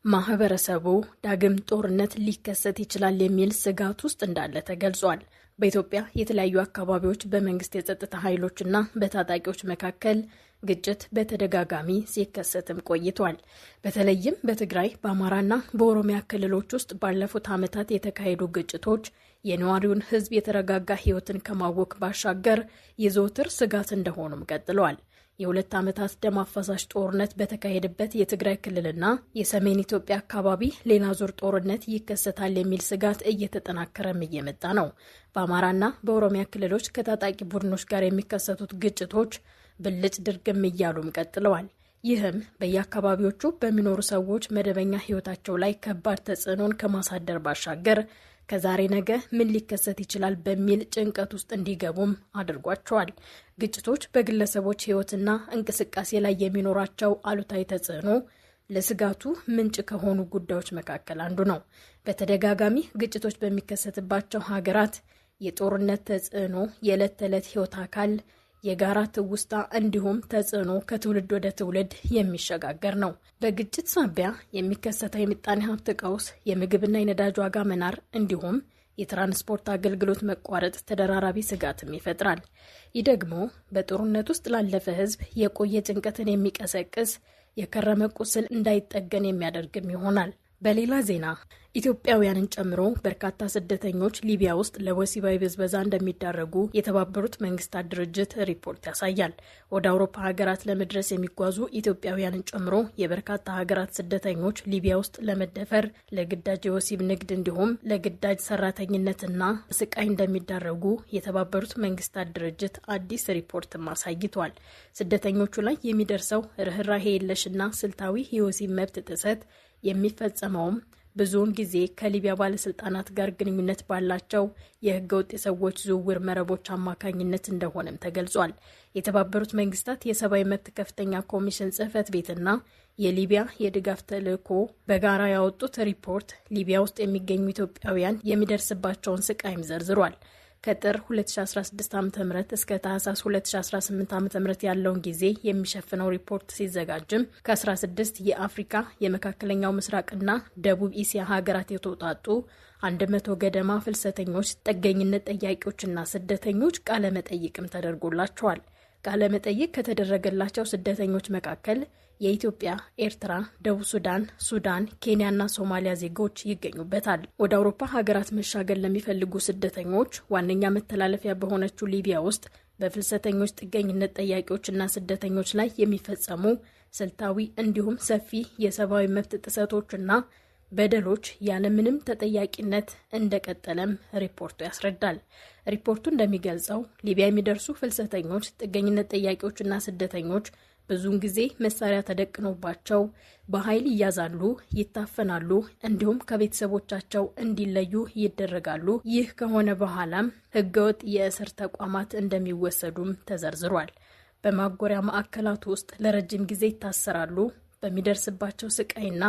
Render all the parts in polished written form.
ማህበረሰቡ ዳግም ጦርነት ሊከሰት ይችላል የሚል ስጋት ውስጥ እንዳለ ተገልጿል። በኢትዮጵያ የተለያዩ አካባቢዎች በመንግስት የጸጥታ ኃይሎችና በታጣቂዎች መካከል ግጭት በተደጋጋሚ ሲከሰትም ቆይቷል። በተለይም በትግራይ፣ በአማራና በኦሮሚያ ክልሎች ውስጥ ባለፉት ዓመታት የተካሄዱ ግጭቶች የነዋሪውን ሕዝብ የተረጋጋ ሕይወትን ከማወክ ባሻገር የዘወትር ስጋት እንደሆኑም ቀጥለዋል። የ2 ዓመታት ደም አፋሳሽ ጦርነት በተካሄደበት የትግራይ ክልልና የሰሜን ኢትዮጵያ አካባቢ ሌላ ዙር ጦርነት ይከሰታል የሚል ስጋት እየተጠናከረም እየመጣ ነው። በአማራና በኦሮሚያ ክልሎች ከታጣቂ ቡድኖች ጋር የሚከሰቱት ግጭቶች ብልጭ ድርግም እያሉም ቀጥለዋል። ይህም በየአካባቢዎቹ በሚኖሩ ሰዎች መደበኛ ሕይወታቸው ላይ ከባድ ተጽዕኖን ከማሳደር ባሻገር ከዛሬ ነገ ምን ሊከሰት ይችላል በሚል ጭንቀት ውስጥ እንዲገቡም አድርጓቸዋል። ግጭቶች በግለሰቦች ሕይወትና እንቅስቃሴ ላይ የሚኖራቸው አሉታዊ ተጽዕኖ ለስጋቱ ምንጭ ከሆኑ ጉዳዮች መካከል አንዱ ነው። በተደጋጋሚ ግጭቶች በሚከሰትባቸው ሀገራት የጦርነት ተጽዕኖ የዕለት ተዕለት ሕይወት አካል፣ የጋራ ትውስታ እንዲሁም ተጽዕኖ ከትውልድ ወደ ትውልድ የሚሸጋገር ነው። በግጭት ሳቢያ የሚከሰተው የምጣኔ ሀብት ቀውስ፣ የምግብና የነዳጅ ዋጋ መናር እንዲሁም የትራንስፖርት አገልግሎት መቋረጥ ተደራራቢ ስጋትም ይፈጥራል። ይህ ደግሞ በጦርነት ውስጥ ላለፈ ሕዝብ የቆየ ጭንቀትን የሚቀሰቅስ፣ የከረመ ቁስል እንዳይጠገን የሚያደርግም ይሆናል። በሌላ ዜና ኢትዮጵያውያንን ጨምሮ በርካታ ስደተኞች ሊቢያ ውስጥ ለወሲባዊ ብዝበዛ እንደሚዳረጉ የተባበሩት መንግስታት ድርጅት ሪፖርት ያሳያል። ወደ አውሮፓ ሀገራት ለመድረስ የሚጓዙ ኢትዮጵያውያንን ጨምሮ የበርካታ ሀገራት ስደተኞች ሊቢያ ውስጥ ለመደፈር፣ ለግዳጅ የወሲብ ንግድ እንዲሁም ለግዳጅ ሰራተኝነትና ስቃይ እንደሚዳረጉ የተባበሩት መንግስታት ድርጅት አዲስ ሪፖርትም አሳይቷል። ስደተኞቹ ላይ የሚደርሰው ርኅራሄ የለሽና ስልታዊ የወሲብ መብት ጥሰት የሚፈጸመውም ብዙውን ጊዜ ከሊቢያ ባለስልጣናት ጋር ግንኙነት ባላቸው የህገወጥ የሰዎች ዝውውር መረቦች አማካኝነት እንደሆነም ተገልጿል። የተባበሩት መንግስታት የሰብአዊ መብት ከፍተኛ ኮሚሽን ጽህፈት ቤትና የሊቢያ የድጋፍ ተልዕኮ በጋራ ያወጡት ሪፖርት ሊቢያ ውስጥ የሚገኙ ኢትዮጵያውያን የሚደርስባቸውን ስቃይም ዘርዝሯል። ከጥር 2016 ዓ ም እስከ ታህሳስ 2018 ዓ ም ያለውን ጊዜ የሚሸፍነው ሪፖርት ሲዘጋጅም ከ16 የአፍሪካ፣ የመካከለኛው ምስራቅና ደቡብ እስያ ሀገራት የተውጣጡ 100 ገደማ ፍልሰተኞች፣ ጥገኝነት ጠያቂዎችና ስደተኞች ቃለመጠይቅም ተደርጎላቸዋል። ቃለመጠይቅ ከተደረገላቸው ስደተኞች መካከል የኢትዮጵያ፣ ኤርትራ፣ ደቡብ ሱዳን፣ ሱዳን፣ ኬንያና ሶማሊያ ዜጎች ይገኙበታል። ወደ አውሮፓ ሀገራት መሻገር ለሚፈልጉ ስደተኞች ዋነኛ መተላለፊያ በሆነችው ሊቢያ ውስጥ በፍልሰተኞች፣ ጥገኝነት ጠያቂዎችና ስደተኞች ላይ የሚፈጸሙ ስልታዊ እንዲሁም ሰፊ የሰብአዊ መብት ጥሰቶችና በደሎች ያለምንም ተጠያቂነት እንደቀጠለም ሪፖርቱ ያስረዳል። ሪፖርቱ እንደሚገልጸው ሊቢያ የሚደርሱ ፍልሰተኞች፣ ጥገኝነት ጠያቂዎችና ስደተኞች ብዙውን ጊዜ መሳሪያ ተደቅኖባቸው በኃይል ይያዛሉ፣ ይታፈናሉ፣ እንዲሁም ከቤተሰቦቻቸው እንዲለዩ ይደረጋሉ። ይህ ከሆነ በኋላም ህገወጥ የእስር ተቋማት እንደሚወሰዱም ተዘርዝሯል። በማጎሪያ ማዕከላት ውስጥ ለረጅም ጊዜ ይታሰራሉ። በሚደርስባቸው ስቃይና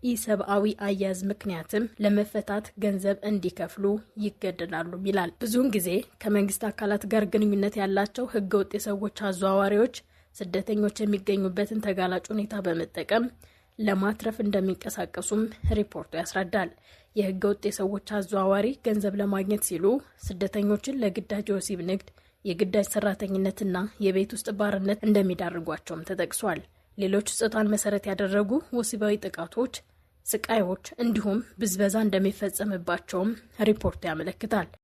ኢሰብአዊ አያያዝ ምክንያትም ለመፈታት ገንዘብ እንዲከፍሉ ይገደዳሉ ይላል። ብዙውን ጊዜ ከመንግስት አካላት ጋር ግንኙነት ያላቸው ህገወጥ የሰዎች አዘዋዋሪዎች ስደተኞች የሚገኙበትን ተጋላጭ ሁኔታ በመጠቀም ለማትረፍ እንደሚንቀሳቀሱም ሪፖርቱ ያስረዳል። የህገወጥ የሰዎች አዘዋዋሪ ገንዘብ ለማግኘት ሲሉ ስደተኞችን ለግዳጅ የወሲብ ንግድ፣ የግዳጅ ሰራተኝነትና የቤት ውስጥ ባርነት እንደሚዳርጓቸውም ተጠቅሷል። ሌሎች ጾታን መሰረት ያደረጉ ወሲባዊ ጥቃቶች፣ ስቃዮች እንዲሁም ብዝበዛ እንደሚፈጸምባቸውም ሪፖርቱ ያመለክታል።